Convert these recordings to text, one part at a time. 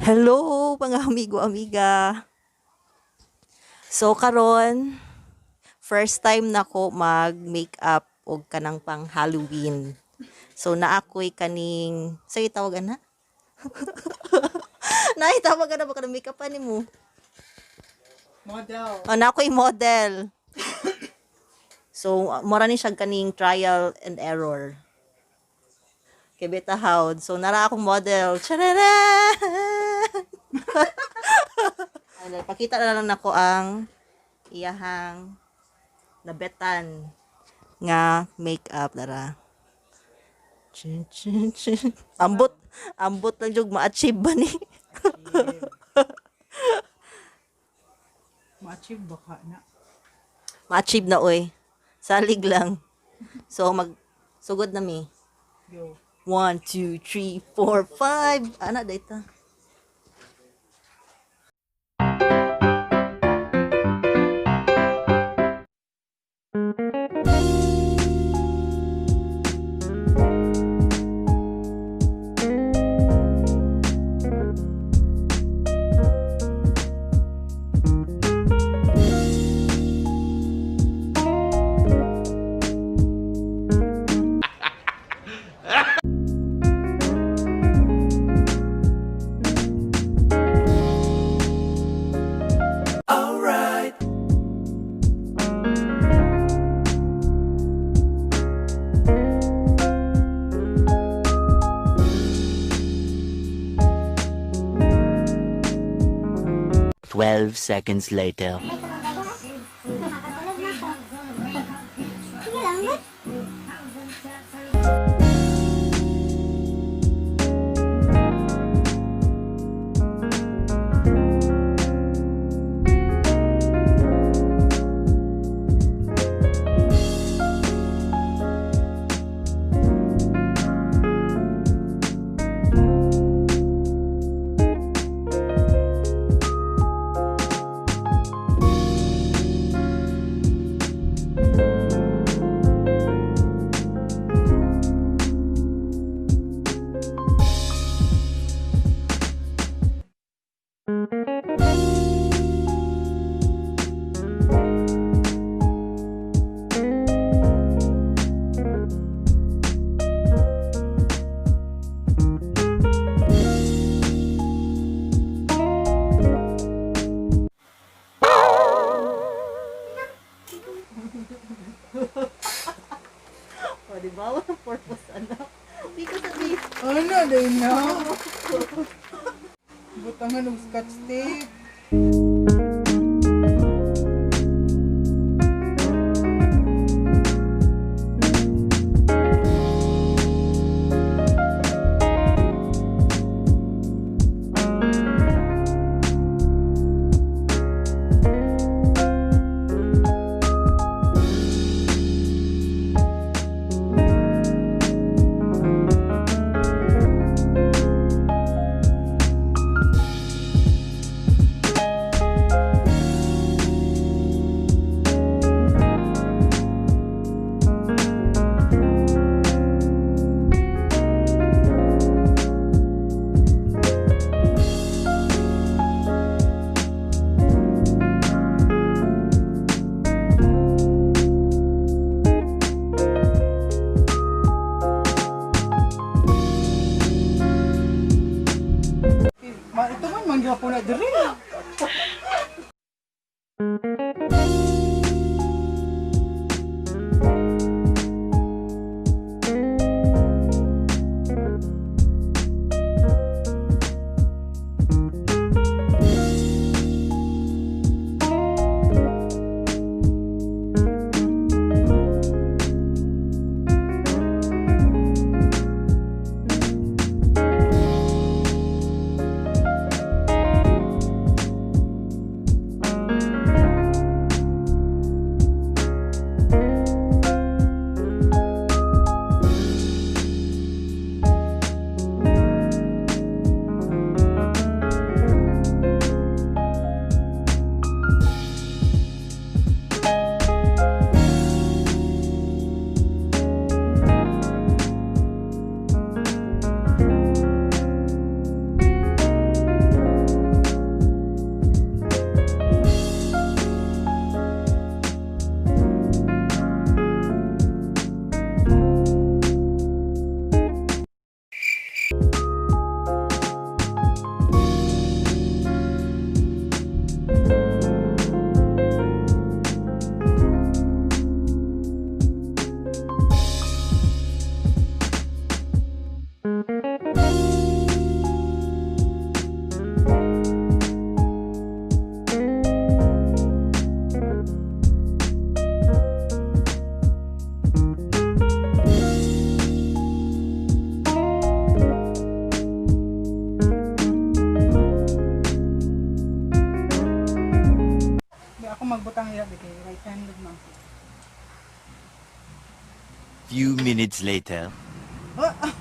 Hello, mga amigo, amiga. So karon, first time nako mag makeup og kanang pang Halloween. So naa ko'y kaning say tawag ana? Naay tawag ana ba kanang makeup ani mo? Model. Oh, naa ko'y model. So mura ni siya kaning trial and error. Kay beta howd. So nara akong model. Charara! Ano, pakita na lang nako ang iyahang nabetan nga makeup dara. Chin, chin, chin. Ambot, ambot lang jud ma-achieve ba ni? Ma-achieve ba ka na? Ma-achieve na oy. Salig lang. So mag sugod na mi. Go. 1 2 3 4 5. Ana dayta. 12 seconds later. Nakatulog na ako. Sige lang, ba't? O, di ba? Walang purpose, ano? Because of this. Ano, day na? Butangan og scotch tape. Ma, ito man, manggapon na diri. butang iya kay right handed man. Few minutes later. Ah!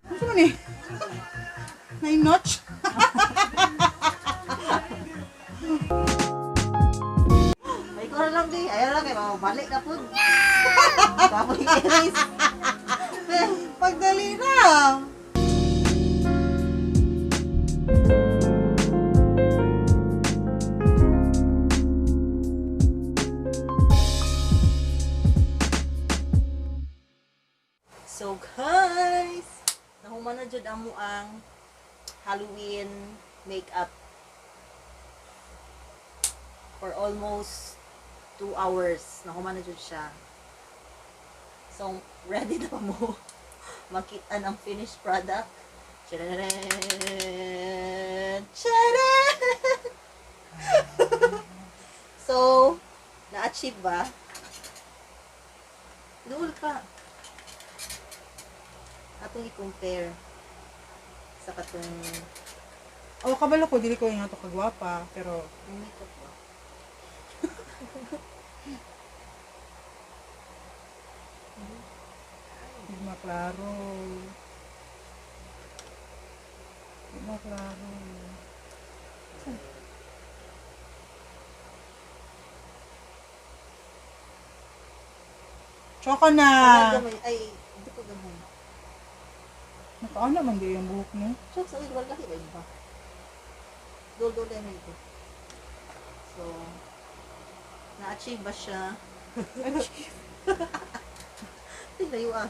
Ano man eh? Nine notch? Ay ko na lang di. Ayaw lang kay balik na pud. Kapoy erase. Pagdali na! So guys, nahuman na jud amo ang Halloween makeup for almost 2 hours. Nahuman na jud siya. So, ready na mo makita ang finished product. Tcharan! Tcharan! So, na-achieve ba? Duol ka. Atong i-compare sa katong Oh, kabalo ko, dili ko yung ato kagwapa, pero makeup ba? hindi maklaro. Hindi maklaro. Choco na! Wala gamay. Ay, hindi ko gamay. Nakaano man di yung buhok mo? Chok, sa wala laki ba yun ba? Dol-dol na ito. So, na-achieve ba siya? Achieve. Ay, layo ah.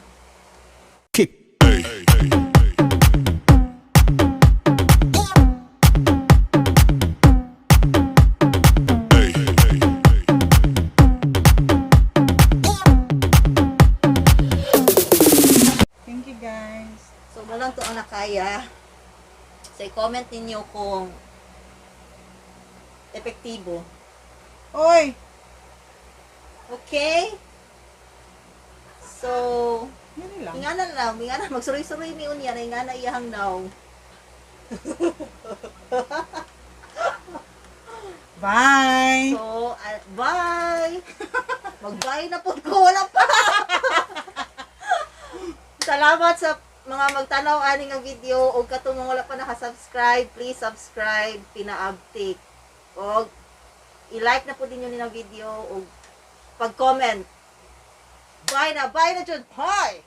Thank you, guys. So, walang to ang nakaya. So, i-comment ninyo kung epektibo. Oy! Okay? So, Yan lang. ingana lang, ingana, magsuroy-suroy mi unya, na ingana iyahang now. Bye! So, bye! Mag-bye na po ko, wala pa! Salamat sa mga magtanaw ani nga video o katong mga wala pa naka-subscribe, please subscribe Pinaabtik. Og i-like na po din yun ang video o pag-comment. Bye na, bye na jud. Bye.